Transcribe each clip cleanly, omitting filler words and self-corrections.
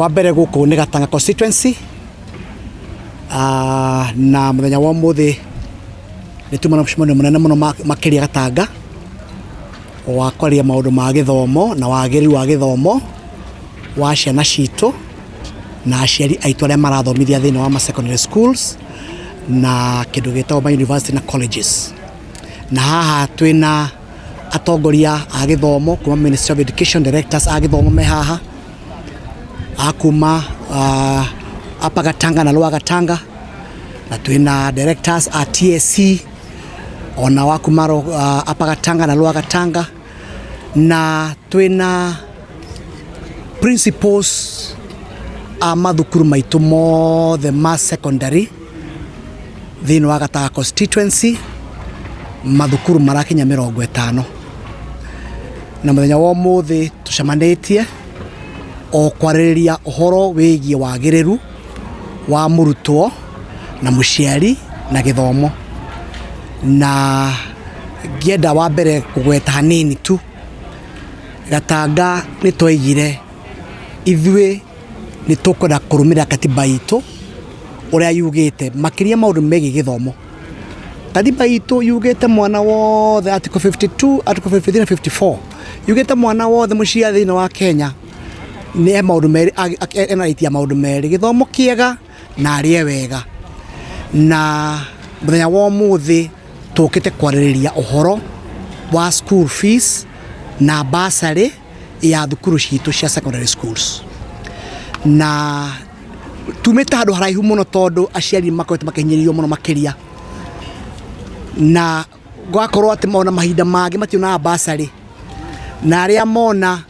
Wa mbere gũkũ nĩ Gatanga constituency na mũthenya wa ũmũthĩ nĩ tuma na mũcemanio mũnene mũno makĩria Gatanga wa kwaria maũndũ ma gĩthomo na wagĩrĩru wa gĩthomo wa ciana citũ na aciari aitũ arĩa marathomithia thĩinĩ wa ma secondary schools na kĩndũ gĩtagwo ma university na colleges. Na haha twĩna atongoria a gĩthomo kuma Ministry of Education, directors a gĩthomo me haha a kuma Upper Gatanga na Lower Gatanga, na twĩna directors a TSC ona wa kuma Upper Gatanga na Lower Gatanga, na twĩna principals a mathukuru maitũ mothe ma secondary thĩinĩ wa Gatanga constituency, mathukuru marakinya 50. Na mũthenya wa ũmũthĩ tũcemanĩtie o kwarĩrĩria ũhoro wĩgiĩ wagĩrĩru wa mũrutwo na mũciari na gĩthomo. Na ngĩenda wa mbere kũgweta hanini tu, Gatanga nĩ twaigire ithuĩ nĩ tũkwenda kũrũmĩrĩra katiba itũ ũrĩa yugĩte, makĩria maũndũ megiĩ gĩthomo. Katiba itũ yugĩte mwana wothe, article 52, article 53 na 54, yugĩte mwana wothe mũciari thĩinĩ wa Kenya nĩ e maũndũ merĩ, ena right ya maũndũ merĩ, gĩthomo kĩega na arĩe wega. Na mũthenya wa ũmũthĩ tũkĩte kwarĩrĩria ũhoro wa school fees na bursary ya thukuru citũ cia secondary schools. Na tumĩte handũ haraihu mũno tondũ aciari makoretwo makĩhinyĩrĩrio mũno makĩria, na gwakorwo atĩ ona mahinda mangĩ mationaga bursary, na arĩa mona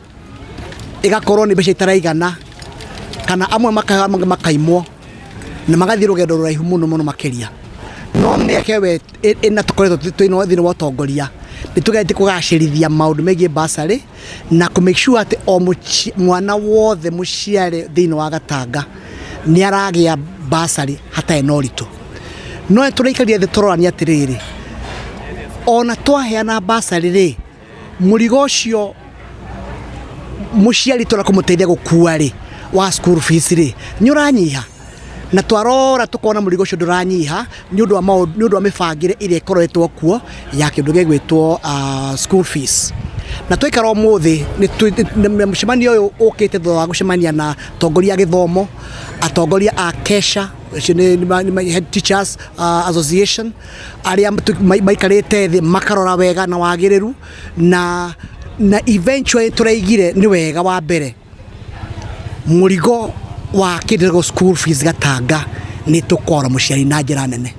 ĩgakorwo nĩ mbeca itaraigana, kana amwe makaimwo na magathiĩ rũgendo rũraihu mũno mũno makĩria. No mĩaka ĩyo ĩna tũkoretwo thĩinĩ wa ũtongoria, nĩ tũgeretie kũgacĩrithia maũndũ megiĩ bursary na kũ make sure atĩ o mwana wothe mũciare thĩinĩ wa Gatanga nĩ aragĩa bursary hatarĩ na ũritũ. No nĩ tũraikarire thĩ tũrorania atĩrĩrĩ, ona twaheana bursary rĩ, mũrigo ũcio mũciari tũrenda kũmũteithia gũkua rĩ, wa school fees rĩ, nĩ ũranyiha. Na twarora tũkona mũrigo ũcio ndũranyiha nĩ ũndũ wa maũndũ, nĩ ũndũ wa mĩbangĩre ĩrĩa ĩkoretwo kuo ya kĩndũ gĩgwĩtwo school fees. Na twaikara ũmũthĩ, mũcemanio ũyũ ũkĩte thutha wa gũcemania na atongoria a gĩthomo, atongoria a KESHA, ũcio nĩ Head Teachers Association, arĩa maikarĩte thĩ makarora wega na wagĩrĩru, na eventually tũraigire nĩ wega wa mbere mũrigo wa kĩndũ school fees Gatanga nĩ tũkwara mũciari na njĩra nene,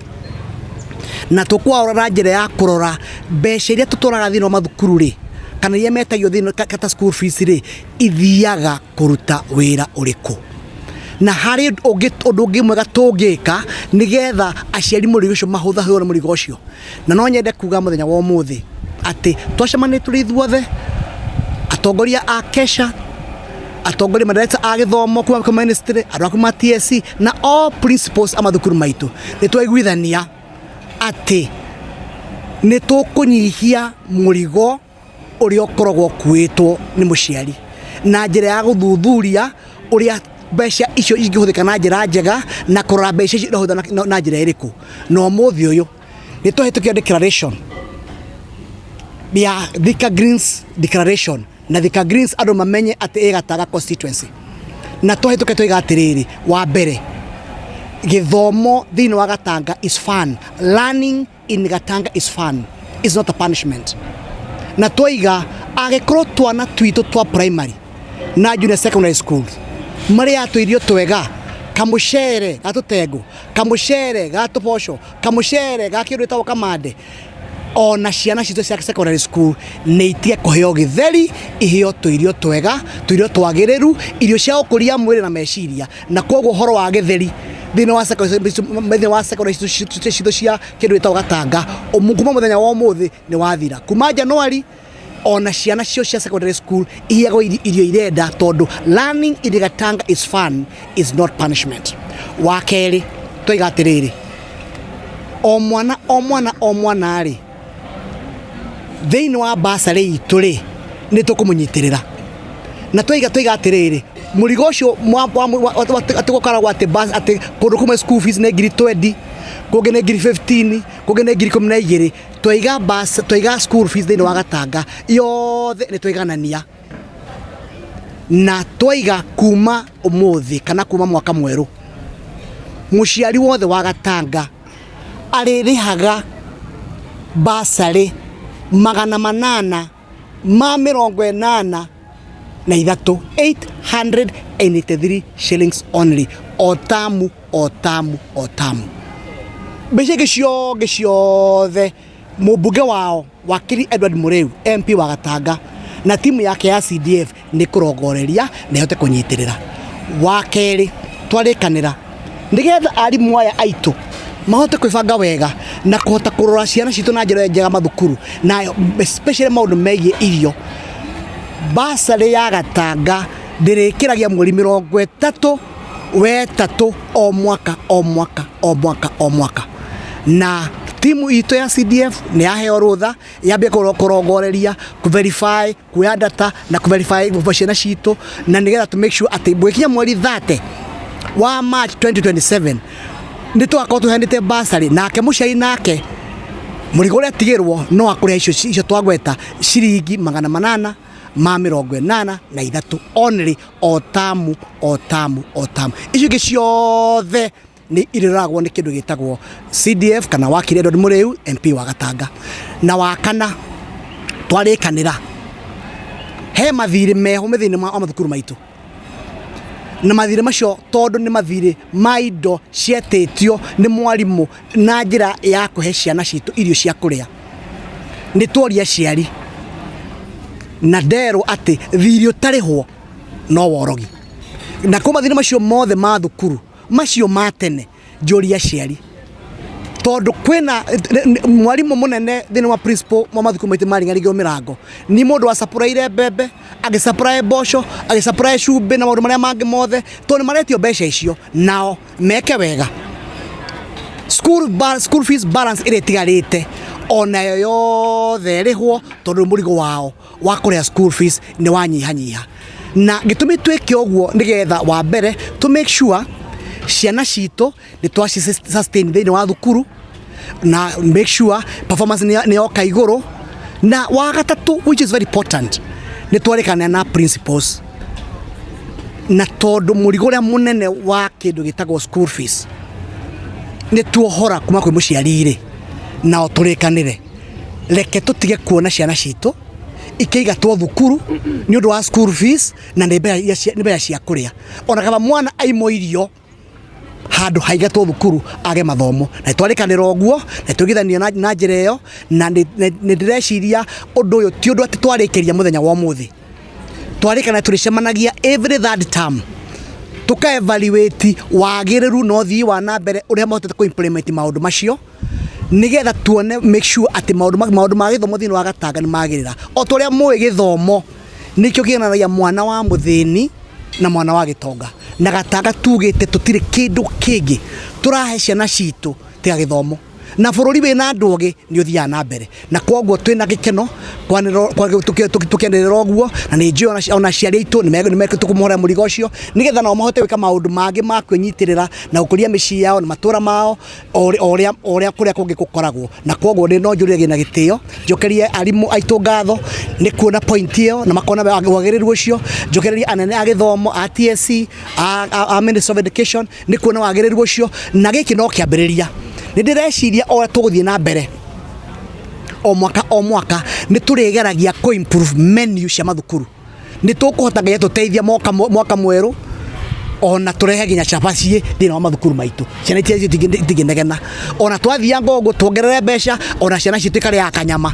na tũkwara na njĩra ya kũrora mbeca iria tũtwaraga thĩinĩ wa mathukuru rĩ, kana iria metagio thĩinĩ ta school fees rĩ, ithiaga kũruta wĩra ũrĩkũ, na harĩ ũndũ ũngĩ mwega tũngĩka nĩgetha aciari mũrigo ũcio mahũthahũthwo nĩ mũrigo ũcio. Na no nyende kuga mũthenya wa ũmũthĩ atĩ twacemania tũrĩ ithuothe, atongoria a KESHA, atongoria madirector a gĩthomo kuma kwa ministry, andũ a kuma TSC na all principals a mathukuru maitũ, nĩ twaiguithania atĩ nĩ tũkũnyihia mũrigo ũrĩa ũkoragwo ũkuĩtwo nĩ mũciari na njĩra ya gũthuthuria ũrĩa mbeca icio ingĩhũthĩka na njĩra njega na kũrora mbeca icio irahũthĩka na njĩra ĩrĩkũ. Na ũmũthĩ ũyũ nĩ twahĩtũkia declaration ya Thika Greens declaration, na Thika Greens andũ mamenye atĩ ĩ Gatanga constituency. Na twahĩtũkia twaiga atĩrĩrĩ, wa mbere, gĩthomo thĩinĩ wa Gatanga is fun, learning in Gatanga is fun, is not a punishment. Na twaiga angĩkorwo twana twitũ twa primary na junior secondary school marĩaga tũirio twega, kamũcere ga tũtengũ, kamũcere ga tũboco, kamũcere ga kĩndũ gĩtagwo kamande, ona ciana citũ cia secondary school nĩ itige kũheo gĩtheri, iheo tũirio twega, tũirio twagĩrĩru, irio cia gũkũria mwĩrĩ na meciria. Na koguo ũhoro wa gĩtheri thĩinĩ wa secondary citũ cia kĩndũ gĩtagwo Gatanga kuma mũthenya wa ũmũthĩ nĩ wathira. Kuma January ona ciana cio cia secondary school iheagwo irio irenda, tondũ learning in Gatanga is fun, is not punishment. Wa kerĩ, twaiga atĩrĩrĩ, o mwana o mwana o mwana rĩ, thĩinĩ wa bursary itũ rĩ, nĩ tũkũmũnyitĩrĩra. Na twaiga atĩrĩrĩ, Mũrigo ũcio atĩ gũkoragwo atĩ bus atĩ kũndũ kũmwe school fees nĩ ngiri 20, kũngĩ nĩ ngiri 15, kũngĩ nĩ ngiri 12. Twaiga bus, twaiga school fees thĩinĩ wa Gatanga yothe nĩ twaiganania na twaiga kuma ũmũthĩ kana kuma mwaka mwerũ, mũciari wothe wa Gatanga arĩrĩhaga basarĩ 883 shillings only, o tamu, o tamu, o tamu. Mbeca ingĩ ciothe ciothe, mũmbunge wao wakiri Edward Muriu, MP wa Gatanga, na timu yake ya CDF nĩ kũrongoreria na ĩhote kũnyitĩrĩra. Wa kerĩ, twarĩkanĩra nĩgetha arimũ aya aitũ mahote kwĩbanga wega na kũhota kũrora ciana citũ na njĩra njega mathukuru, na especially maũndũ megiĩ irio, basarĩ ya Gatanga ndĩrĩkĩragia mweri 33 wa o mwaka, o mwaka, o mwaka, o mwaka. Na timu itũ ya CDF nĩ yaheo rũtha yambie kũrongoreria, kũ-verify, kuoya data na kũ-verify ciana citũ, na nĩgetha to make sure atĩ gwĩkinya mweri 30 wa March 2027 nĩ tũgakorwo tũheanĩte basarĩ. Nake mũciari nake mũrigo ũrĩa atigĩrwo no akũrĩha icio twagweta, ciringi 883 only, o tamu, o tamu, o tamu. Icio ingĩ ciothe nĩ irĩroragwo nĩ kĩndũ gĩtagwo CDF kana wakiri Edward Muriu, MP wa Gatanga. Na wa kana, twarĩkanĩra he mathirĩ meho thĩinĩ wa mathukuru maitũ, na mathirĩ macio tondũ nĩ mathirĩ ma indo cietĩtio nĩ mwarimũ na njĩra ya kũhe ciana citũ irio cia kũrĩa, nĩ tuoria aciari na nderwo atĩ thirĩ ũtarĩhwo no worogi. Na kũ mathirĩ macio mothe ma thukuru macio ma tene, njũria aciari, tondũ kwĩna mwarimũ mũnene thĩinĩ wa principal wa mathukuru maitũ maringaringĩrwo mĩrango ni mũndũ wa supplyire mbembe, agĩ-supply mboco, agĩ-supply cumbĩ na maũndũ marĩa mangĩ mothe, tondũ nĩ maretio mbeca icio nao meke wega. School fees balance ĩrĩa ĩtigarĩte onayo yothe ĩrĩhwo, tondũ mũrigo wao wa kũrĩha school fees nĩ wanyihanyiha. Na gĩtũmi twĩke ũguo nĩgetha wa mbere to make sure ciana citũ nĩ twaci sustain thĩinĩ wa thukuru na make sure performance nĩ yoka igũrũ. Na wa gatatũ, which is very important, nĩ twarĩkanĩra na principals, na tondũ mũrigo ũrĩa mũnene wa kĩndũ gĩtagwo school fees nĩ tuohora kuma kwĩ mũciari rĩ, nao tũrĩkanĩre reke tũtige kuona ciana citũ ikĩigatwo thukuru nĩ ũndũ wa school fees, na nĩ mbeca cia kũrĩa. Ona kaba mwana aimwo irio handũ haigatwo thukuru age mathomo. Na twarĩkanĩra ũguo na tũigithania na njĩra ĩyo. Na nĩ ndĩreciria ũndũ ũyũ ti ũndũ atĩ twarĩkĩria mũthenya wa ũmũthĩ. Twarĩkana tũrĩcemanagia every third term, tũka evaluate wagĩrĩru na ũthii wa na mbere ũrĩa mahotete kũ implement maũndũ macio, nĩgetha tuone, make sure atĩ maũndũ ma gĩthomo thĩinĩ wa Gatanga nĩ magĩrĩra. O ta ũrĩa mũĩ, gĩthomo nĩkĩo kĩonanagia mwana wa mũthĩni na mwana wa gĩtonga. Na Gatanga tugĩte tũtirĩ kĩndũ kĩngĩ tũrahe ciana citũ tiga gĩthomo, na bũrũri wĩna andũ ogĩ nĩ ũthiaga na mbere. Na koguo twĩna gĩkeno tũkĩanĩrĩra ũguo, na nĩ njũĩ ona aciari aitũ nĩ tũkũmohera mũrigo ũcio, nĩgetha nao mahote gwĩka maũndũ mangĩ ma kwĩnyitĩrĩra na gũkũria mĩciĩ yao na matũra mao o ũrĩa kũrĩa kũngĩ gũkoragwo. Na koguo nĩ no njũrie na gĩtĩo njokerie arimũ aitũ ngatho nĩ kuona point ĩyo na makona wagĩrĩru ũcio, njokererie anene a gĩthomo a TSC, a Ministry of Education nĩ kuona wagĩrĩru ũcio. Na gĩkĩ no kĩambĩrĩria. Nĩ ndĩreciria o ũrĩa tũgũthiĩ na mbere, o mwaka o mwaka nĩ tũrĩgeragia kũ improve menu cia mathukuru. Nĩ tũkũhota nginya tũteithia mwaka mwerũ ona tũrehe nginya cabaci thĩinĩ wa mathukuru maitũ, ciana itingĩnegena. Ona twathianga ũguo tuongerere mbeca, ona ciana citũ ikarĩaga kanyama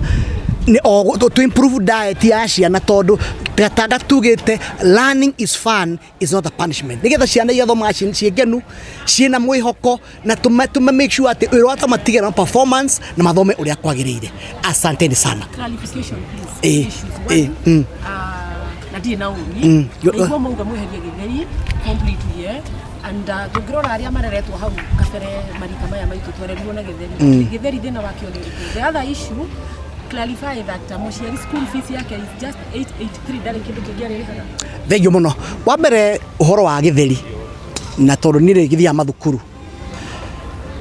nĩ o to improve diet ya ciana, tondũ Gatanga tugĩte learning is fun, is not a punishment, nĩgetha ciana igathomaga ciĩ ngenu, ciĩna mwĩhoko, na tũme make sure atĩ wĩra wa tũmatigĩra na performance na mathome ũrĩa kwagĩrĩire. Asanteni sana. Clarification, please. Issues. One, na ndirĩ na ũru. Naigua mauga mweherie gĩtheri completely, eh? And tũngĩrora arĩa mareretwo hau kabere, marika maya maitũ twererirwo na gĩtheri. Gĩtheri thĩna wakĩo nĩ ũrĩkũ? The other issue, clarify that mũciari school fees yake is just 883, ndarĩ kĩndũ kĩngĩ arĩrĩhaga? Thengiũ mũno. Wa mbere, ũhoro wa gĩtheri, na tondũ niĩ rĩngĩ thiaga mathukuru,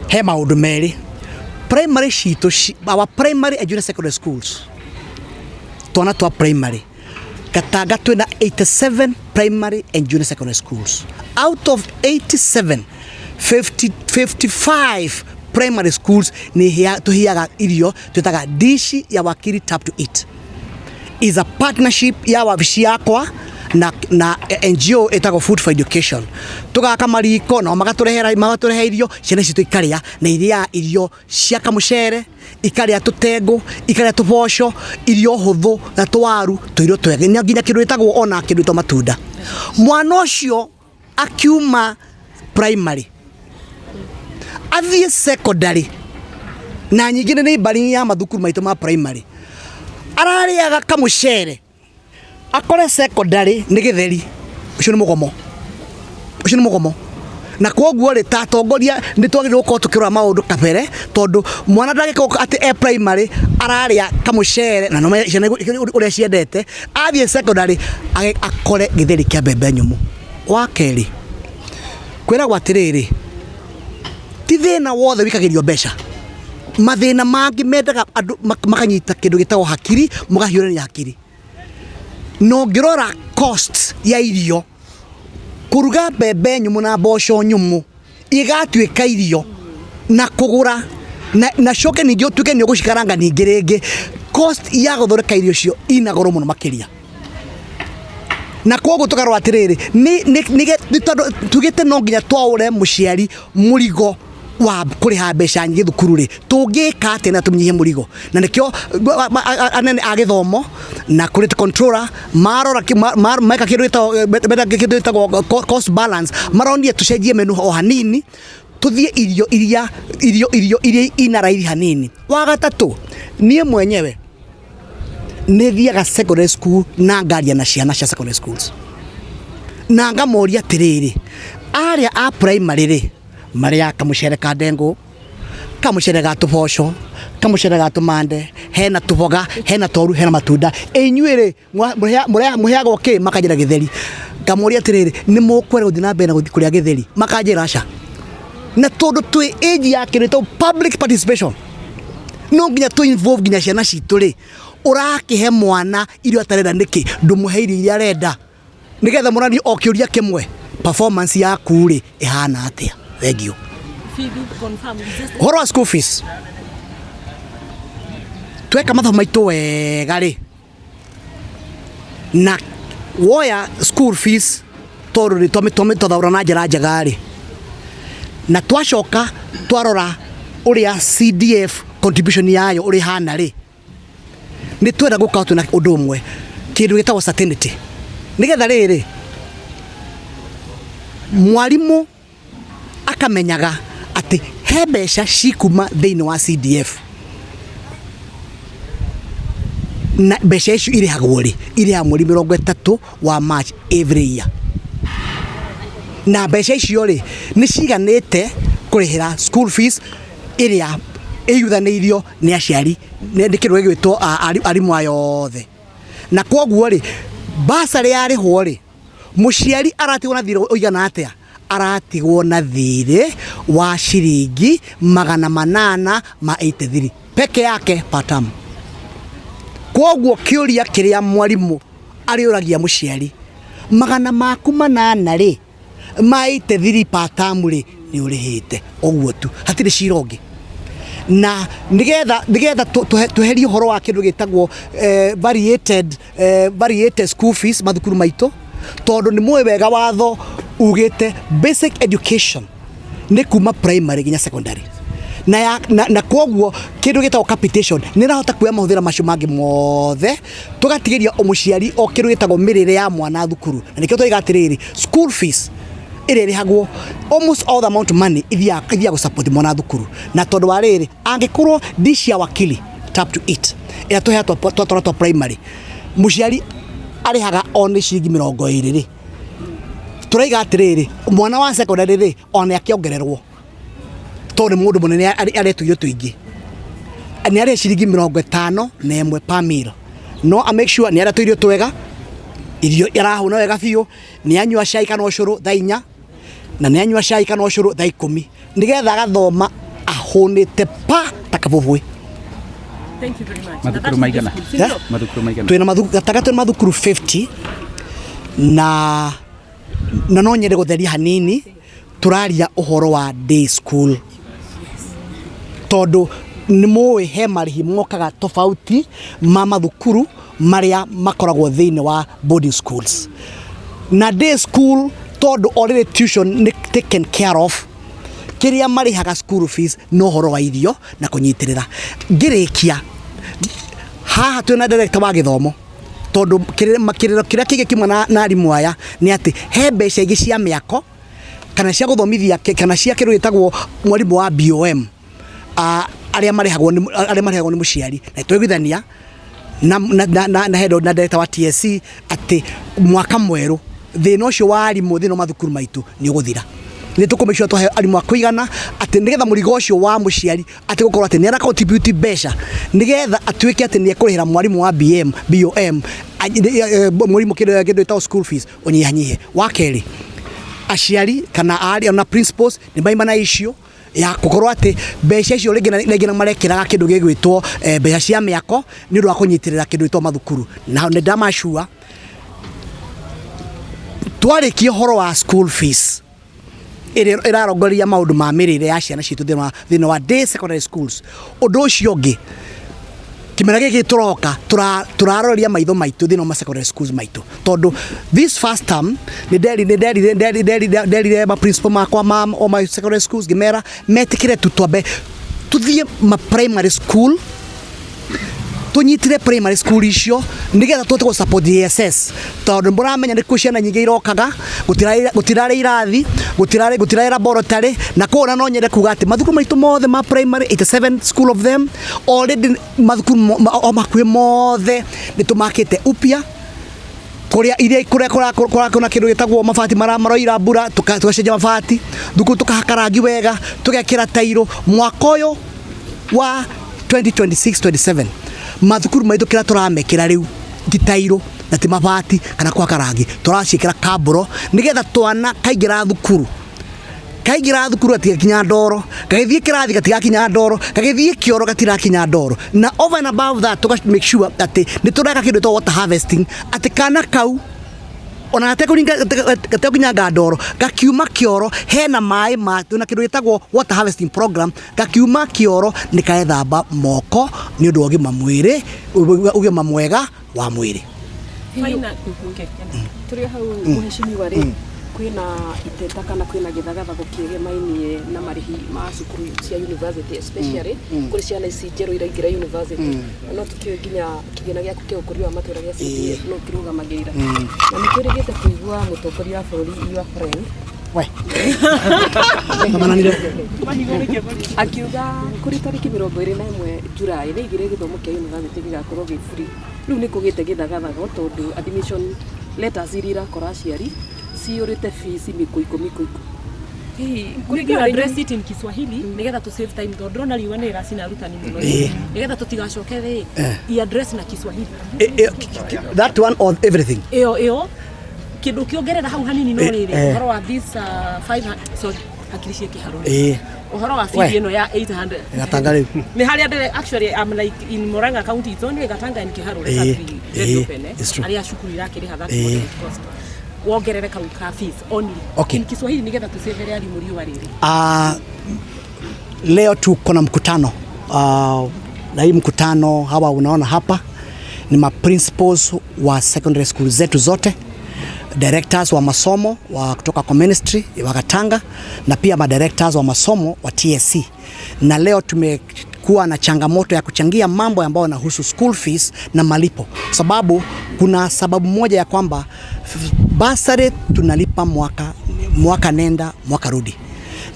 he maũndũ merĩ. Primary citũ, our primary and junior secondary schools, twana twa primary Gatanga twĩna 87 primary and junior secondary schools. Out of 87, 50, 55 primary schools nĩ tũheaga irio twĩtaga Dishi ya Wakili Tap to Eat. Is a partnership ya wabici yakwa na NGO ĩtagwo Food for Education. Tũgaka mariko nao magatũrehera, magatũrehe irio, ciana citũ ikarĩa, na irĩaga irio cia kamũcere, ikarĩa tũtengũ, ikarĩa tũboco, irio hũthũ na tũwaru, tũirio twega, na nginya kĩndũ gĩtagwo ona kĩndũ gĩtagwo matunda. Mwana ũcio akiuma primary athiĩ secondary, na nyingĩ nĩ mbari ya mathukuru maitũ ma primary, ararĩaga kamũcere, akore secondary nĩ gĩtheri. Ũcio nĩ mũgomo, ũcio nĩ mũgomo. Na kwoguo rĩ, ta atongoria nĩ twagĩrĩirwo gũkorwo tũkĩrora maũndũ kabere, tondũ mwana ndangĩkorwo atĩ e primary ararĩa kamũcere na no ciana ũrĩa ciendete, athiĩ secondary akore gĩtheri kĩa mbembe nyũmũ. Wa kerĩ, kwĩragwo atĩrĩrĩ, ti thĩna wothe wikagĩrio mbeca. Mathĩna mangĩ mendaga andũ makanyita kĩndũ gĩtagwo hakiri, mũgahiũrania hakiri. Na ũngĩrora cost ya irio, kũruga mbembe nyũmũ na mboco nyũmũ igatuĩka irio na kũgũra na coke ningĩ ũtuĩke nĩ ũgũcikaranga ningĩ rĩngĩ, cost ya gũthondeka irio icio ina goro mũno makĩria. Na koguo tũkarora atĩrĩrĩ, nĩ tondũ tugĩte no nginya twaũre mũciari mũrigo wa kũrĩha mbeca nyingĩ thukuru rĩ, tũngĩka atĩa na tũnyihie mũrigo? Na nĩkĩo anene a gĩthomo na kũrĩ controller marora, meka kĩndũ gĩtagwo cost balance, maronire tũcenjie menu o hanini, tũthiĩ irio iria irio ina raithi hanini. Wa gatatũ, niĩ mwenyewe nĩ thiaga secondary school na ngaria na ciana cia secondary schools na ngamoria atĩrĩrĩ, arĩa a primary rĩ, marĩaga kamũcere ka ndengũ, kamũcere ga tũboco, kamũcere ga tũmande, hena tũboga, hena toru, hena matunda. Inyuĩ rĩ, mũheagwo kĩ? Makanjĩra gĩtheri. Ngamoria atĩrĩrĩ, nĩ mũkwenda gũthiĩ na mbere na gũthiĩ kũrĩa gĩtheri? Makanjĩra aca. Na tondũ twĩ age ya kĩndũ gĩtagwo public participation, no nginya tũ involve nginya ciana citũ rĩ. Ũrakĩhe mwana irio atarenda nĩkĩ? Ndũmũhe irio iria arenda, nĩgetha mũrani o kĩũria kĩmwe, performance yaku rĩ, ĩhana atĩa? Thengiũ. Bithi, confirm, is just Ũhoro wa school fees, tweka mathabu maitũ wega rĩ, na woya school fees, tondũ nĩ twathaũra na njĩra njega rĩ, na twacoka twarora ũrĩa CDF contribution yayo ũrĩa ĩhana rĩ, nĩ twenda gũkorwo twĩna ũndũ ũmwe, kĩndũ gĩtagwo certainty, nĩgetha rĩrĩ mwarimũ akamenyaga atĩ he mbeca cikuma thĩinĩ wa CDF, na mbeca icio irĩhagwo rĩ, irĩhagwo mweri 30 wa March every year, na mbeca icio rĩ, nĩ ciganĩte kũrĩhĩra school fees ĩrĩa ĩiguithanĩirio nĩ aciari, nĩ kĩndũ gĩgwĩtwo arimũ aya othe. Na kwoguo rĩ, basarĩ yarĩhwo rĩ, mũciari aratigwo na thirĩ ũigana atĩa? Aratigwo na thirĩ wa ciringi 883 peke yake per term. Kwoguo kĩũria kĩrĩa mwarimũ arĩũragia mũciari, 800 rĩ, ma 83 per term rĩ, nĩ ũrĩhĩte? Ũguo tu, hatirĩ cira ũngĩ. Na nĩgetha tweherie ũhoro wa kĩndũ gĩtagwo variated school fees mathukuru maitũ, tondũ nĩ mũĩ wega watho ugĩte basic education nĩ kuma primary nginya secondary, na kwoguo kĩndũ gĩtagwo capitation nĩ ĩrahota kuoya mahũthĩra macio mangĩ mothe, tũgatigĩria o mũciari o kĩndũ gĩtagwo mĩrĩre ya mwana thukuru. Na nĩkĩo tũiga atĩrĩrĩ, school fees ĩrĩa ĩrĩhagwo, almost all the amount of money ithiaga gũ support mwana thukuru. Na tondũ wa rĩrĩ, angĩkorwo Dishi ya Wakili Tap to Eat ĩrĩa tũheatwo twatwara twa primary, mũciari arĩhaga o nĩ ciringi 20 rĩ, tũraiga atĩrĩrĩ, mwana wa secondary rĩ, ona akĩongererwo, tondũ nĩ mũndũ mũnene, aretwo irio tũingĩ. Nĩ arĩhe ciringi 51 per meal, no a make sure nĩ arĩa tũirio twega, irio arahũna wega biũ, nĩ anyua cai kana ũcũrũ thaa 4, na nĩ anyua cai kana ũcũrũ thaa 10, nĩgetha agathoma ahũnĩte pa ta kabũbũĩ. Thank you very much. Mathukuru maigana? Yeah? Mathukuru maigana? Twĩna gatagatĩ twĩna mathukuru 50, na no nyende gũtheria hanini. Tũraria ũhoro wa day school tondũ nĩ mũĩ he marĩhi mokaga tofauti ma mathukuru marĩa makoragwo thĩinĩ wa boarding schools na day school, tondũ already tuition nĩ taken care of. Kĩrĩa marĩhaga school fees no ũhoro wa irio na kũnyitĩrĩra. Ngĩrĩkia haha, twĩna director wa gĩthomo, tondũ kĩrĩro kĩrĩa kĩngĩ kĩmwe na arimũ aya nĩ atĩ he mbeca ingĩ cia mĩako kana cia gũthomithia kana cia kĩndũ gĩtagwo mwarimũ wa BOM, arĩa marĩhagwo nĩ mũciari, na twaiguithania na head na director wa TSC atĩ mwaka mwerũ thĩna ũcio wa arimũ thĩinĩ wa mathukuru maitũ nĩ ũgũthira. Nĩ tũkũ sure twahe arimũ a kũigana, atĩ nĩgetha mũrigo ũcio wa mũciari atĩ gũkorwo atĩ nĩ ara contribute mbeca nĩgetha atuĩke atĩ nĩ ekũrĩhĩra mwarimũ wa BM BOM, mwarimũ kĩndũ gĩtagwo school fees ũnyihanyihe. Wa kerĩ, aciari kana aria na principals nĩ maima na issue ya gũkorwo atĩ mbeca icio rĩngĩ na rĩngĩ na marekĩraga kĩndũ gĩgwĩtwo mbeca cia mĩako nĩ ũndũ wa kũnyitĩrĩra kĩndũ gĩtwo mathukuru, na nĩ ndamacua twarĩkia ũhoro wa school fees ĩrĩa ĩrarongoreria maũndũ ma mĩrĩre ya ciana citũ thĩinĩ wa day secondary schools. Ũndũ ũcio ũngĩ, kĩmera gĩkĩ tũroka tũraroria maitho maitũ thĩinĩ wa ma secondary schools maitũ, tondũ this first term nĩ nderi nĩ nderi nderi nderi nderire ma principal makwa ma o my secondary schools, ngĩmera metĩkĩre tu twambe tũthiĩ ma primary school, tũnyitire primary school icio nĩgetha tũhote gũ support JSS, tondũ mũramenya nĩ kuo ciana nyingĩ irokaga, gũtirarĩ irathi, gũtirarĩ laboratory. Na koguo no nyende kuga atĩ mathukuru maitũ mothe ma primary, 87 school of them already, mathukuru o makuhĩ mothe nĩ tũmakĩte upya, kuria iria kuria kuria kuna kindu gitagwo mabati maroira mbura, tugacenjia mabati thukuru, tukahaka rangi wega, tugekira tairo. Mwaka ũyũ wa 2026-27 mathukuru maitũ kĩrĩa tũramekĩra rĩu ti tairo na ti mabati kana kũhaka rangi, tũraciĩkĩra kaburo nĩgetha twana kaingĩra thukuru gatigakinya ndoro, gagĩthiĩ kĩrathi gatigakinya ndoro, gagĩthiĩ kĩoro gatirakinya ndoro. Na over and above that, tũga make sure atĩ nĩ tũreka kĩndũ gĩtagwo water harvesting, atĩ kana kau ona gatekũkinyanga ndoro, gakiuma kĩoro hena maĩ ma twĩna kĩndũ gĩtagwo water harvesting program, gakiuma kĩoro nĩ karethamba moko nĩ ũndũ wa ũgima mwĩrĩ, ũgima mwega wa mwĩrĩ. Final. Okay. Tũrĩ hau, mũhecimiwa rĩ, kwĩna iteta kana kwĩna gĩthagathago kĩgemainie na marĩhi ma cukuru cia university, especially kũrĩ ciana ici njerũ iraingĩra university. Na no tũkĩũĩ nginya kĩgĩna gĩaku kĩa ũkũria wa matũra gĩa CDF no kĩrũgamagĩrĩra, na nĩ twĩrĩgĩte kũigua mũtongoria wa bũrũri, your friend, we Mamananire. Akiuga kũrĩ tarĩki 21 July nĩ aigire gĩthomo kĩa university gĩgakorwo gĩ free. Rĩu nĩ kũgĩte gĩthagathago tondũ admission letters iria irakora aciari ciyũrĩte fees mĩkũikũ mĩkũikũ. Hihi Nĩguo address it in Kiswahili nigetha tu save time, tondũ ndĩrona riũa nĩ rĩracina arutani mũno, nigetha tũtigacoke rĩ i address na Kiswahili. That one or everything? Ĩyo ĩyo kĩndũ kĩongerera hau hanini no rĩrĩ ũhoro wa this 500, sorry, hakiri cia kĩharo, ũhoro wa We. fees ĩno ya 800. Gatanga rĩu. Nĩ harĩa ndĩre actually I'm like in Murang'a County, it's only Gatanga and Kiharu. Let us be very open, eh? It's true. Arĩa cukuru irakĩrĩha that what it cost, wongerere kau ka fees only in Kiswahili nigetha tusevere arimũ riũa rĩrĩ. Leo tuko na mkutano, na hii mkutano hawa unaona hapa ni ma principals wa secondary school zetu zote, directors wa masomo wa kutoka kwa ministry wa Gatanga, na pia ma directors wa masomo wa TSC. Na leo tumekuwa na changamoto ya kuchangia mambo ambayo yanahusu school fees na malipo, sababu kuna sababu moja ya kwamba bursary tunalipa mwaka mwaka nenda mwaka rudi,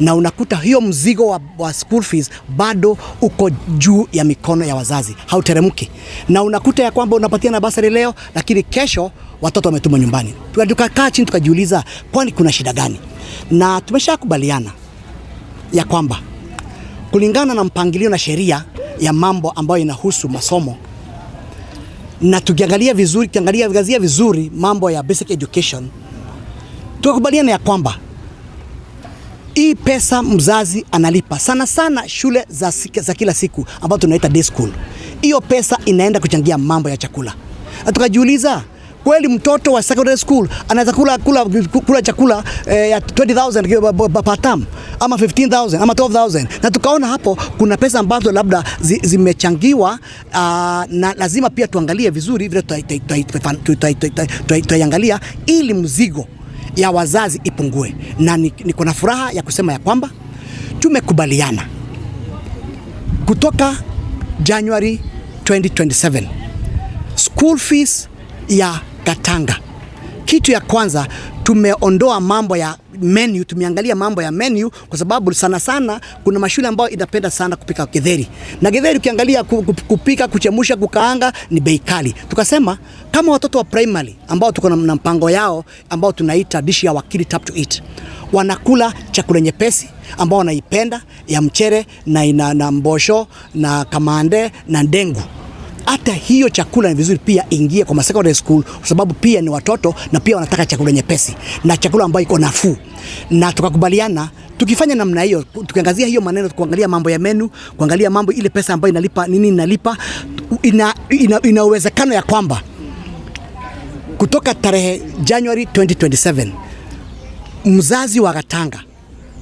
na unakuta hiyo mzigo wa school fees bado uko juu ya mikono ya wazazi, hauteremki, na unakuta ya kwamba unapatia na basari leo, lakini kesho watoto wametuma nyumbani. Tukakaa chini tukajiuliza, kwani kuna shida gani? Na tumeshakubaliana ya kwamba kulingana na mpangilio na sheria ya mambo ambayo inahusu masomo, na tukiangalia vizuri, tukiangalia vizuri mambo ya basic education, tukakubaliana ya kwamba hii pesa mzazi analipa sana sana shule za kila siku ambayo tunaita day school, hiyo pesa inaenda kuchangia mambo ya chakula, na tukajiuliza kweli mtoto wa secondary school anaweza kula chakula ya 20,000 per term ama 15,000 ama 12,000? Na tukaona hapo kuna pesa ambazo labda zimechangiwa, na lazima pia tuangalie vizuri vile tutaiangalia ili mzigo ya wazazi ipungue, na niko na furaha ya kusema ya kwamba tumekubaliana kutoka January 2027 school fees ya Gatanga. Kitu ya kwanza tumeondoa mambo ya menu, tumeangalia mambo ya menu kwa sababu sana sana kuna mashule ambayo inapenda sana kupika githeri, na githeri ukiangalia kupika, kuchemusha, kukaanga ni bei kali. Tukasema kama watoto wa primary ambao tuko na mpango yao ambao tunaita dishi ya Wakili Tap to Eat, wanakula chakula nyepesi ambao wanaipenda ya mchere na mbosho na kamande na ndengu, hata hiyo chakula ni vizuri pia ingie kwa secondary school, kwa sababu pia ni watoto na pia wanataka chakula nyepesi na chakula ambayo iko nafuu. Na tukakubaliana tukifanya namna hiyo, tukiangazia hiyo maneno, kuangalia mambo ya menu, kuangalia mambo ile pesa ambayo inalipa nini inalipa, ina uwezekano ya kwamba kutoka tarehe January 2027 mzazi wa Gatanga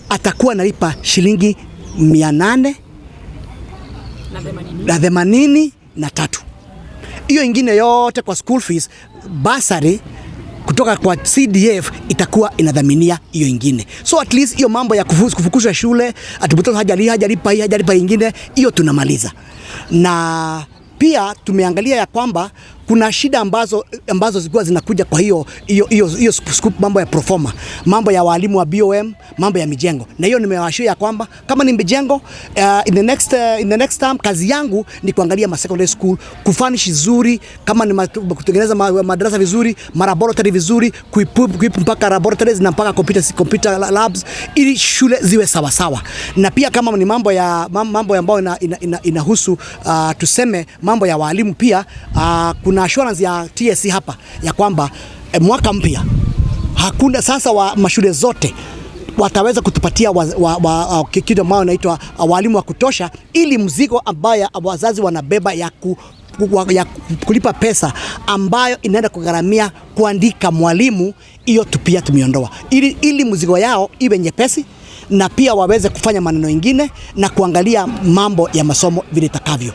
atakuwa analipa shilingi 883. Hiyo ingine yote kwa school fees, bursary kutoka kwa CDF itakuwa inadhaminia hiyo ingine. So at least hiyo mambo ya kufukuzwa shule, ati mtoto hajalipa hii, hajalipa ingine, hiyo tunamaliza. Na pia tumeangalia ya kwamba kuna shida ambazo zilikuwa zinakuja kwa hiyo hiyo hiyo hiyo scoop, mambo ya proforma, mambo ya walimu wa BOM, mambo ya mijengo. Na hiyo nimewashia ya kwamba kama ni mijengo, in the next term kazi yangu ni kuangalia ma secondary school kufurnish vizuri, kama ni kutengeneza madarasa vizuri, ma laboratory vizuri, kuequip mpaka laboratories na mpaka computer labs ili shule ziwe sawa sawa. Na pia kama ni mambo ya mambo ambayo inahusu tuseme mambo ya walimu pia, kuna assurance ya TSC hapa ya kwamba mwaka mpya hakuna sasa wa mashule zote wataweza kutupatia kitu ambayo inaitwa walimu wa kutosha, ili mzigo ambayo wazazi wanabeba ya kulipa pesa ambayo inaenda kugharamia kuandika mwalimu, hiyo pia tumeondoa, ili mzigo yao iwe nyepesi na pia waweze kufanya maneno mengine na kuangalia mambo ya masomo vile itakavyo.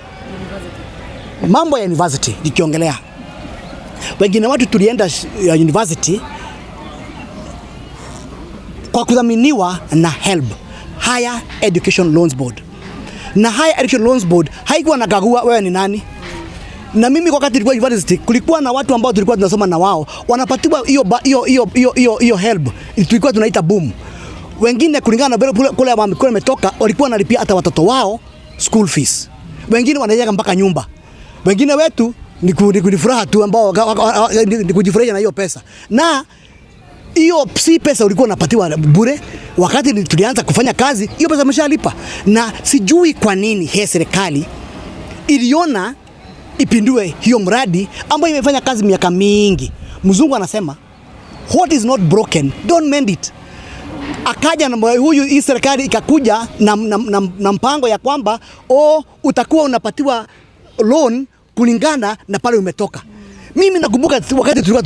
Mambo ya university nikiongelea, wengine watu tulienda ya university kwa kudhaminiwa na HELB, Higher Education Loans Board. Na Higher Education Loans Board haikuwa na kagua wewe ni nani. Na mimi wakati nilikuwa university kulikuwa na watu ambao tulikuwa tunasoma na wao wanapatiwa hiyo hiyo hiyo hiyo hiyo hiyo HELB, tulikuwa tunaita boom. Wengine kulingana na vile kule kule wametoka walikuwa wanalipia hata watoto wao school fees. Wengine wanajenga mpaka nyumba. Wengine wetu ni furaha tu ambao ni kujifurahisha na hiyo pesa. Na hiyo si pesa ulikuwa unapatiwa bure. Wakati tulianza kufanya kazi, hiyo pesa umeshalipa. Na sijui kwa nini hii serikali iliona ipindue hiyo mradi ambayo imefanya kazi miaka mingi. Mzungu anasema what is not broken don't mend it. Akaja na huyu, hii serikali ikakuja na mpango ya kwamba utakuwa unapatiwa loan kulingana na pale umetoka. Mimi nakumbuka wakati tulikuwa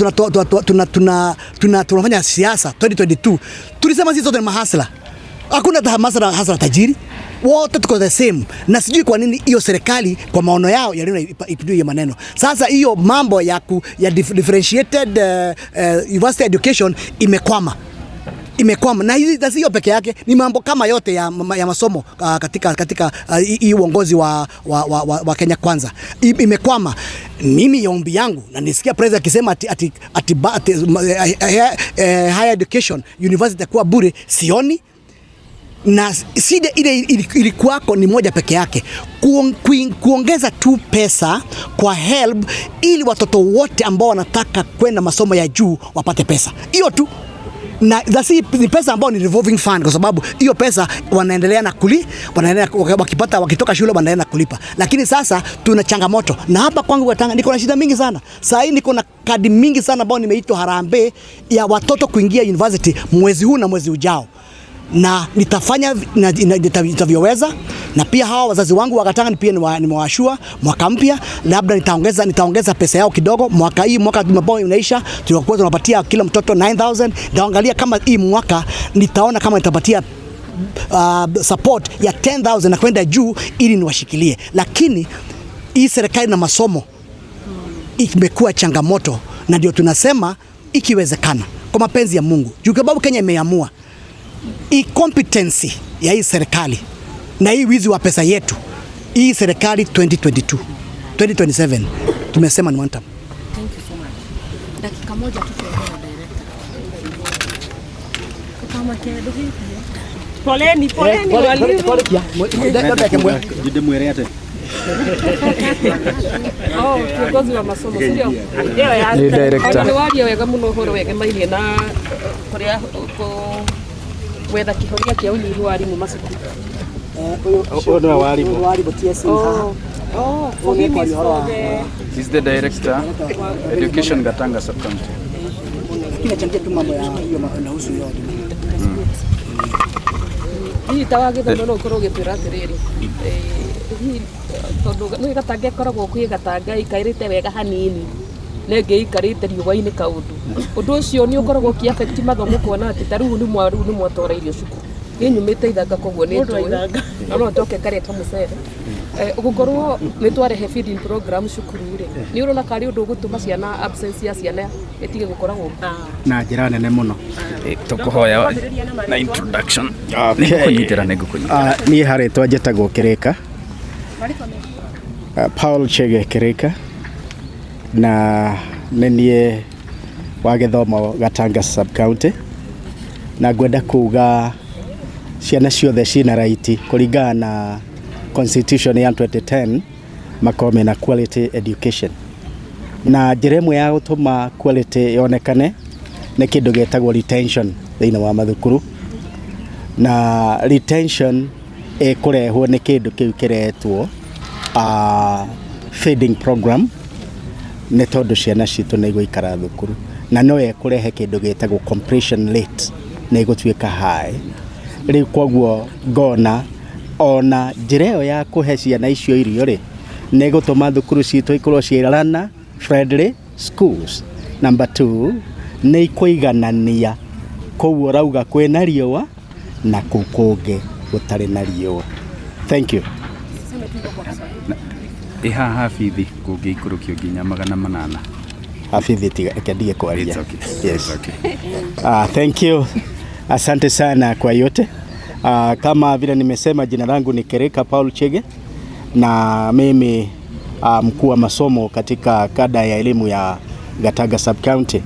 tunafanya siasa 2022, tulisema sisi sote ni mahasla. Hakuna hata hustler tajiri. Wote tuko the same. Na sijui kwa nini hiyo serikali kwa maono yao yaliona ipindue hiyo maneno. Sasa hiyo mambo ya differentiated university education imekwama. Imekwama. Na hizi sio peke yake, ni mambo kama yote ya masomo katika hii uongozi wa Kenya Kwanza. Imekwama. Mimi ombi yangu, na nisikia president akisema ati higher education university itakuwa bure, sioni. Na shida ile ilikuwako ni moja peke yake, kuongeza tu pesa kwa HELB ili watoto wote ambao wanataka kwenda masomo ya juu wapate pesa. Hiyo tu. Na that's ni pesa ambayo ni revolving fund, kwa sababu hiyo pesa wanaendelea na kuli wanaendelea wakipata, wakitoka shule wanaendelea na kulipa. Lakini sasa tuna changamoto, na hapa kwangu Gatanga niko na shida mingi sana. Saa hii niko na kadi mingi sana ambayo nimeitwa harambee ya watoto kuingia university mwezi huu na mwezi ujao, na nitafanya nitavyoweza, na pia hawa wazazi wangu wa Gatanga pia nimewashua mwaka mpya labda nitaongeza pesa yao kidogo. Mwaka hii, mwaka ambao unaisha, tulikuwa tunapatia kila mtoto 9000. Nitaangalia kama hii mwaka nitaona kama nitapatia support ya 10,000 na kwenda juu ili niwashikilie, lakini hii serikali na masomo imekuwa changamoto, na ndio tunasema ikiwezekana, kwa mapenzi ya Mungu, juu sababu Kenya imeamua incompetency ya hii serikali na hii wizi wa pesa yetu, hii serikali 2022 2027 tumesema ni one term. Thank you so much. Dakika moja tu tuongee na director. Kama kendo hivi. Poleni, poleni walimu. Ndimwĩre atĩ Oh, kiongozi wa masomo sio? Ndio ya. Ni director. Nĩ waria wega mũno ũhoro wegemainie na kũrĩa gwetha kĩhonia kĩa ũnyihu wa arimũ macukuru. Ũyũ nĩwe warimũ. Warimu TSC. Oh, for him is for the He's the director, Education Gatanga Sub-County. Kinachangia tu mambo ya hiyo inahusu hiyo. Hihi ta wa gĩthomo no ũkorwo ũgĩtwĩra atĩrĩrĩ, hihi tondũ nĩ Gatanga ĩkoragwo kwĩ Gatanga ĩikarĩte wega hanini na ĩngĩ ĩikarĩte riũa-inĩ kaũndũ, ũndũ ũcio nĩ ũkoragwo ũkĩ affect mathomo, kuona atĩ ta rĩu nĩ mwatwara irio cukuru? Niĩ nyumĩte Ithanga, koguo nĩ njũĩ na no njoke karĩa kamũcere. Gũkorwo nĩ twarehe feeding program cukuru rĩ, nĩ ũrona karĩ ũndũ ũgũtũma ciana, absence ya ciana ĩtige gũkoragwo? Na njĩra nene mũno. Tũkũhoya na introduction. Okay. Nĩngũkũnyitĩra, nĩngũkũnyitĩra. Niĩ harĩtwa njĩtagwo Kĩrĩka, Paul Chege Kĩrĩka, na nĩ niĩ wa gĩthomo Gatanga Sub County, na ngwenda kuga ciana ciothe ciĩna right kũringana na constitution ya 2010 makorwo mena quality education, na njĩra ĩmwe ya gũtũma quality yonekane nĩ kĩndũ gĩtagwo retention thĩinĩ wa mathukuru, na retention ĩkũrehwo nĩ kĩndũ kĩu kĩretwo feeding program, nĩ tondũ ciana citũ nĩ igũikara thukuru na no ĩkũrehe kĩndũ gĩtagwo completion rate nĩ ĩgũtuĩka high. Rĩu koguo ngona ona njĩra ĩyo ya kũhe ciana icio irio rĩ, nĩ ĩgũtũma thukuru citũ ikorwo ciĩ learner friendly schools. Number two, nĩ ikũiganania kũu ũrauga kwĩna riũa na kũu kũngĩ gũtarĩ na riũa. Thank you. Ĩ haha bithi kũngĩikũrũkio nginya 800? Habithi, tiga, reke ndige kwaria. It's okay. Yes. It's okay. Thank you. Asante sana kwa yote. Kama vile nimesema, jina langu ni Kereka Paul Chege na mimi mkuu wa masomo katika kada ya elimu ya Gatanga Sub County.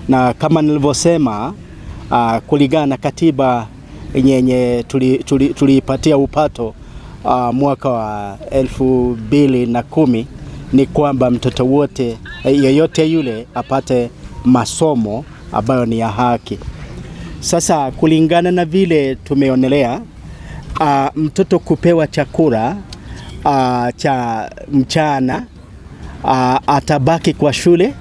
Na kama nilivyosema, kulingana na katiba yenye tuliipatia upato mwaka wa 2010 ni kwamba mtoto wote yeyote yule apate masomo ambayo ni ya haki. Sasa kulingana na vile tumeonelea, mtoto kupewa chakula cha mchana, atabaki kwa shule,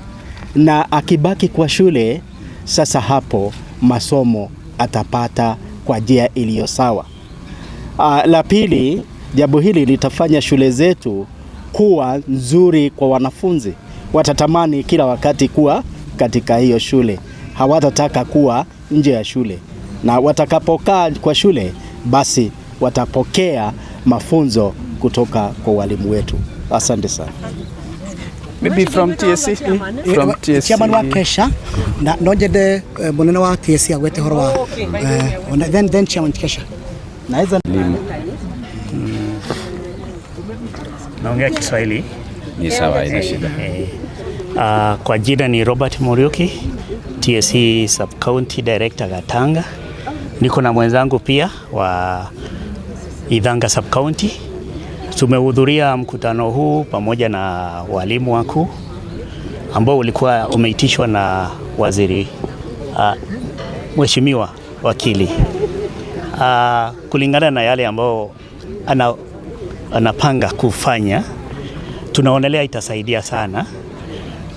na akibaki kwa shule sasa hapo masomo atapata kwa njia iliyo sawa. La pili, jambo hili litafanya shule zetu kuwa nzuri kwa wanafunzi. Watatamani kila wakati kuwa katika hiyo shule, hawatataka kuwa nje ya shule, na watakapokaa kwa shule basi watapokea mafunzo kutoka kwa walimu wetu. Asante sana. Maybe from TSC? From TSC. Chairman wa Kesha, na no njende munene wa TSC agwete horo wa then chairman Kesha. Naweza Naongea Kiswahili. Ni sawa, haina shida. Kwa jina ni Robert Muriuki, TSC Sub County Director Gatanga. Niko na mwenzangu pia wa Ithanga Sub County. Tumehudhuria mkutano huu pamoja na walimu wakuu ambao ulikuwa umeitishwa na waziri Mheshimiwa wakili, kulingana na yale ambayo anapanga kufanya, tunaonelea itasaidia sana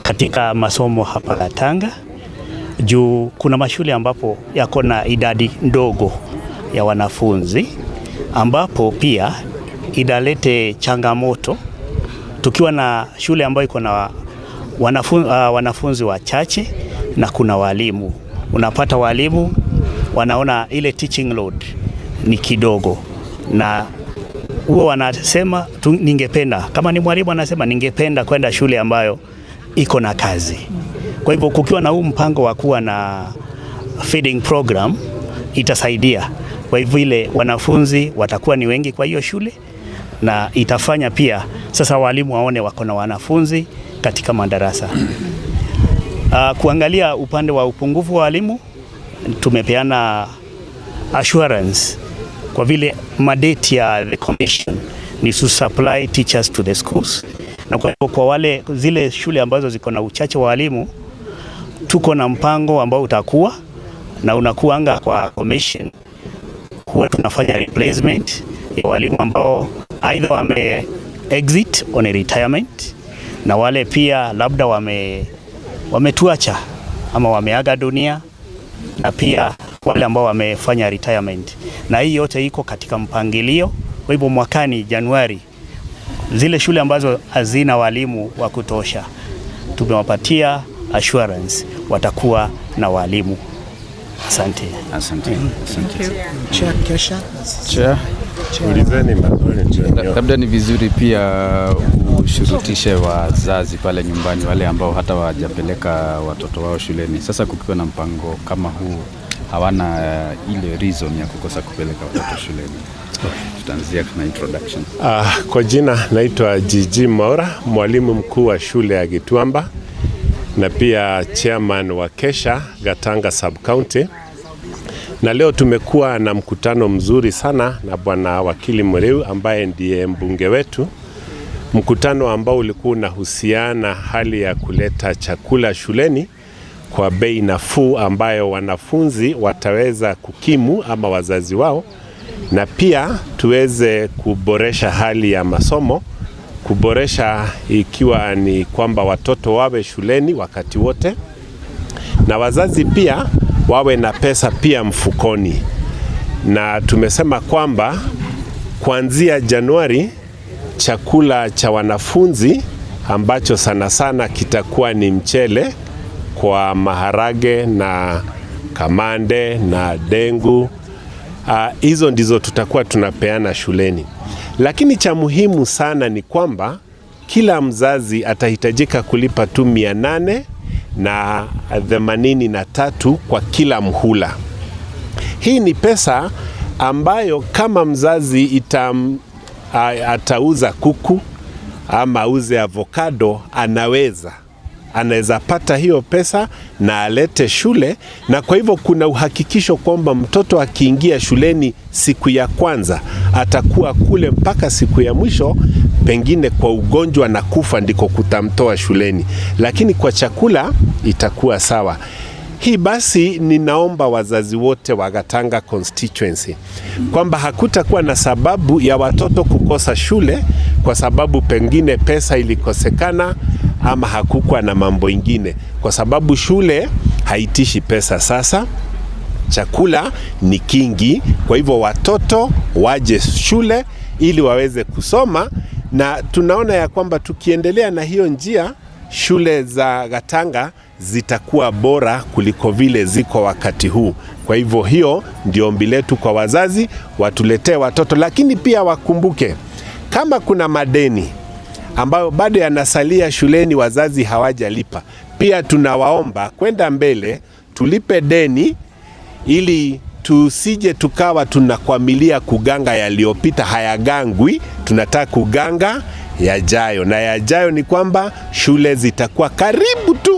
katika masomo hapa Gatanga, juu kuna mashule ambapo yako na idadi ndogo ya wanafunzi, ambapo pia idalete changamoto tukiwa na shule ambayo iko na wanafunzi wachache na kuna walimu. Unapata walimu wanaona ile teaching load ni kidogo, na huwa wanasema ningependa, kama ni mwalimu anasema ningependa kwenda shule ambayo iko na kazi. Kwa hivyo kukiwa na huu mpango wa kuwa na feeding program itasaidia kwa hivyo ile wanafunzi watakuwa ni wengi kwa hiyo shule, na itafanya pia sasa walimu waone wako na wanafunzi katika madarasa. Kuangalia upande wa upungufu wa walimu, tumepeana assurance kwa vile mandate ya the commission ni to supply teachers to the schools, na kwa hivyo kwa wale zile shule ambazo ziko na uchache wa walimu, tuko na mpango ambao utakuwa na unakuanga kwa commission, huwa tunafanya replacement ya walimu ambao either wame exit on a retirement na wale pia labda wametuacha ama wameaga dunia, na pia wale ambao wamefanya retirement, na hii yote iko katika mpangilio. Kwa hivyo mwakani Januari, zile shule ambazo hazina walimu wa kutosha tumewapatia assurance watakuwa na walimu. Asante. Asante. Asante. Chair Kesha. Chair. Ulizeni maswali ndio. Labda ni vizuri pia ushurutishe wazazi pale nyumbani, wale ambao hata wajapeleka watoto wao shuleni. Sasa kukiwa na mpango kama huu, hawana ile reason ya kukosa kupeleka watoto shuleni. Tutaanzia na introduction. Kwa jina naitwa GG Maura, mwalimu mkuu wa shule ya Gituamba na pia chairman wa Kesha Gatanga Sub County. Na leo tumekuwa na mkutano mzuri sana na bwana wakili Muriu ambaye ndiye mbunge wetu, mkutano ambao ulikuwa unahusiana hali ya kuleta chakula shuleni kwa bei nafuu ambayo wanafunzi wataweza kukimu ama wazazi wao, na pia tuweze kuboresha hali ya masomo, kuboresha ikiwa ni kwamba watoto wawe shuleni wakati wote na wazazi pia wawe na pesa pia mfukoni. Na tumesema kwamba kuanzia Januari chakula cha wanafunzi ambacho sana sana kitakuwa ni mchele kwa maharage na kamande na dengu, hizo ndizo tutakuwa tunapeana shuleni. Lakini cha muhimu sana ni kwamba kila mzazi atahitajika kulipa tu 883 kwa kila mhula. Hii ni pesa ambayo kama mzazi atauza kuku ama auze avocado, anaweza pata hiyo pesa na alete shule, na kwa hivyo kuna uhakikisho kwamba mtoto akiingia shuleni siku ya kwanza atakuwa kule mpaka siku ya mwisho. Pengine kwa ugonjwa na kufa ndiko kutamtoa shuleni, lakini kwa chakula itakuwa sawa. Hii basi, ninaomba wazazi wote wa Gatanga constituency kwamba hakutakuwa na sababu ya watoto kukosa shule kwa sababu pengine pesa ilikosekana ama hakukuwa na mambo ingine, kwa sababu shule haitishi pesa sasa. Chakula ni kingi, kwa hivyo watoto waje shule ili waweze kusoma, na tunaona ya kwamba tukiendelea na hiyo njia, shule za Gatanga zitakuwa bora kuliko vile ziko wakati huu. Kwa hivyo hiyo ndio ombi letu kwa wazazi, watuletee watoto, lakini pia wakumbuke kama kuna madeni ambayo bado yanasalia shuleni, wazazi hawajalipa, pia tunawaomba kwenda mbele tulipe deni ili tusije tukawa tunakwamilia kuganga yaliyopita, hayagangwi. Tunataka kuganga yajayo, na yajayo ni kwamba shule zitakuwa karibu tu